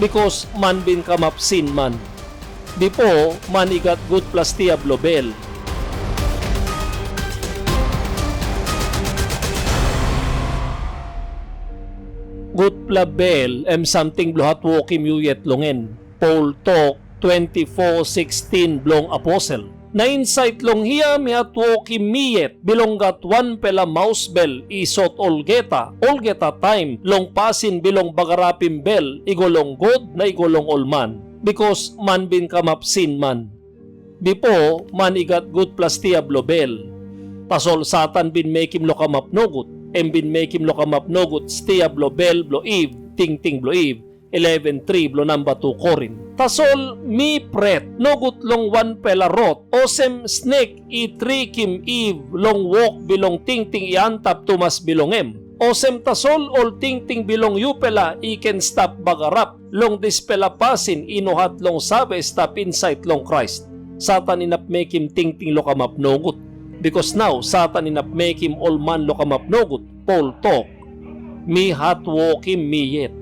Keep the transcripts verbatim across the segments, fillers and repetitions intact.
Bikos man bin kamap sin man. Bipo man i gat gutpela stia bilong bel. Gutpela bel em samting bilong hatwokim yu yet long en. Pol tok twenty four sixteen bilong aposel. Na insait long hia mi hatwokim mi yet bilong gat wanpela maus bel i sot olgeta, olgeta taim long pasin bilong bagarapim bel i go long God na i go long ol man. Bikos man bin kamap sin man. Bipo man i gat gutpela stia bilong bel. Tasol Satan bin mekim lo kamap nogut. Em bin mekim lo kamap nogut stia bilong bel bilong Iv, tingting bilong Iv, eleven tri bilong namba tu Korin. Tasol mi pret nogut long wanpela rot, olsem snek i trikim Iv long wok bilong tingting i antap tumas bilong em. Olsem tasol ol tingting bilong yupela i ken stap bagarap long dispela pasin i no hat long save stap insait long Krais. Satan inap mekim tingting lo kamap nogut. Bikos nau Satan inap mekim ol man lo kamap nogut, Pol tok, mi hatwokim mi yet.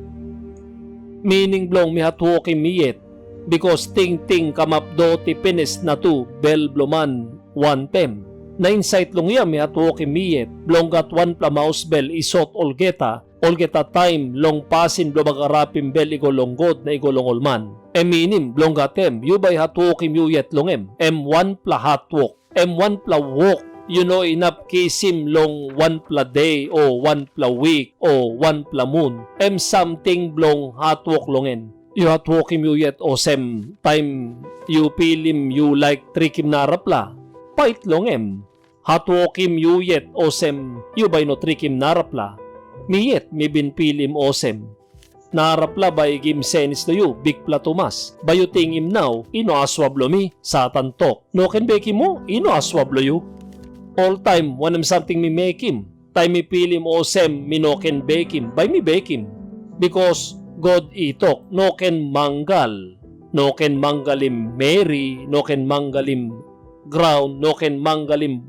Mining bilong mi hatwokim mi yet, bikos tingting kamap doti pinis na tu bel bilong man wanpem. Na insait long hia mi hatwokim mi yet, bilong gat wanpela maus bel i sot olgeta, olgeta taim long pasin bilong bagarapim bel i go long God na i go long ol man. Em minim bilong gat em, yu bai hatwokim yu yet long em. Em wanpela hatwok. Em wanpela wok yu no inap kisim long wanpela de o wanpela wik o wanpela mun. Em samting bilong hatwok long en. Yu hatwokim yu yet olsem, taim yu pilim yu laik trikim narapela, pait long em. Hatwokim yu yet olsem, yu bai no trikim narapela. Mi yet mi bin pilim olsem, narapela bai i gim senis long yu bikpela tumas. Bai yu tingim nau, i no asua bilong mi, Satan tok. No ken bekim moa, i no asua bilong yu. Oltaim wanem samting mi mekim, taim mi pilim olsem mi no ken bekim, bai mi bekim. Bikos God i tok, no ken mangal. No ken mangalim meri, no ken mangalim graun, no ken mangalim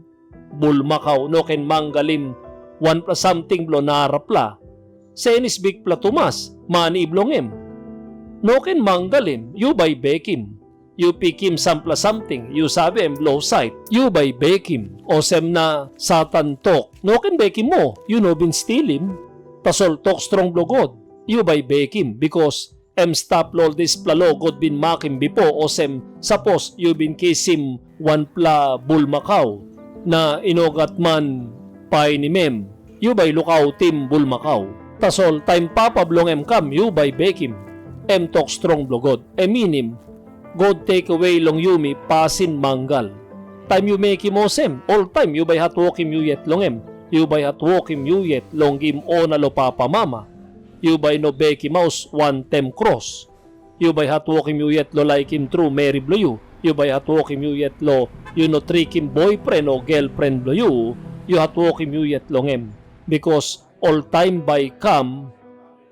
bulmakau, no ken mangalim wanpela samting bilong narapela. Senis bikpela tumas, man i bilong em. No ken mangalim, yu bai bekim. Yu pikim sampela samting, yu save em bilong sait, yu bai bekim. Olsem na Satan tok, no ken bekim moa, yu no bin stilim. Tasol tok strong bilong God, yu bai bekim, bikos em stap long ol dispela lo God bin makim bipo, olsem, sapos yu bin kisim wanpela bulmakau, na i no gat man painim em, yu bai lukautim bulmakau. Tasol taim papa bilong em kam, yu bai bekim. Em tok strong bilong God, em minim, God tekewe long yumi pasin mangal. Taim yu mekim olsem, oltaim yu bai hatwokim yu yet long em. Yu bai hatwokim yu yet long gim ona long papamama. Yu bai no bekim maus wantaim kros. Yu bai hatwokim yu yet long laikim tru meri bilong yu. Yu bai hatwokim yu yet long yu no trikim boipren o gelpren bilong yu. Yu hatwokim yu yet long em. Bikos ol taim bai i kam,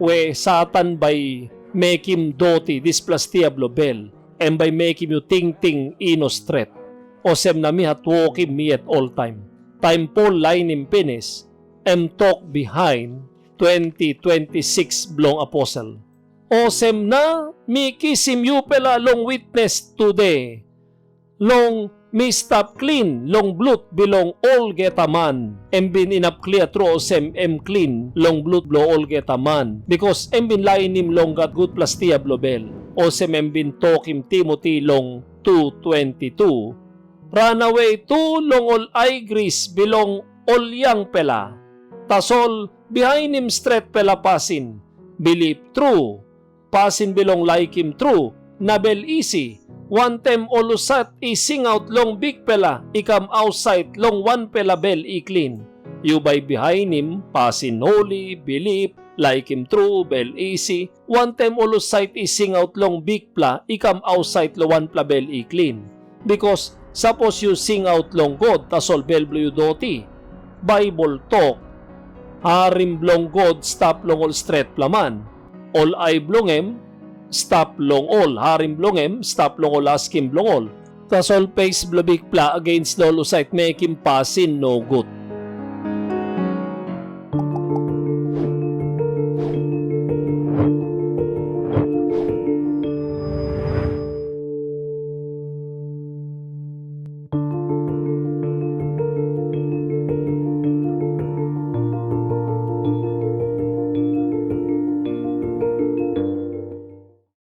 we Satan bai i mekim doti dispela stia bilong bel, em bai i mekim yu tingting i no stret. Olsem na mi hatwokim mi yet oltaim. Taim Pol lainim pinis, em tok bihain twenty twenty six bilong aposel. Olsem na mi kisim yupela long witnes tude, long mi stap klin long blut bilong olgeta man. Em bin inap klia tru olsem em klin long blut bilong olgeta man, bikos em bin lainim long gat gutpela stia bilong bel. Olsem em bin tokim Timoti long tu twenti tu, ranawe tu long ol aigris bilong ol yangpela. Tasol bihainim stretpela pasin, bilip tru, pasin bilong laikim tru, na bel isi, wantaim ol husat i singaut long Bikpela i kam ausait long wanpela bel i klin. Yu bai bihainim pasin holi, bilip, laikim tru, bel isi, wantaim ol husat i singaut long Bikpela i kam ausait long wanpela bel i klin. Bikos sapos yu singaut long God, tasol bel bilong yu doti, Baibel tok, harim bilong God stap long ol stretpela man. Ol ai bilong em stap long ol harim bilong em, stap long ol askim bilong ol. Tasol pes bilong Bikpela agains long ol husat mekim pasin nogut.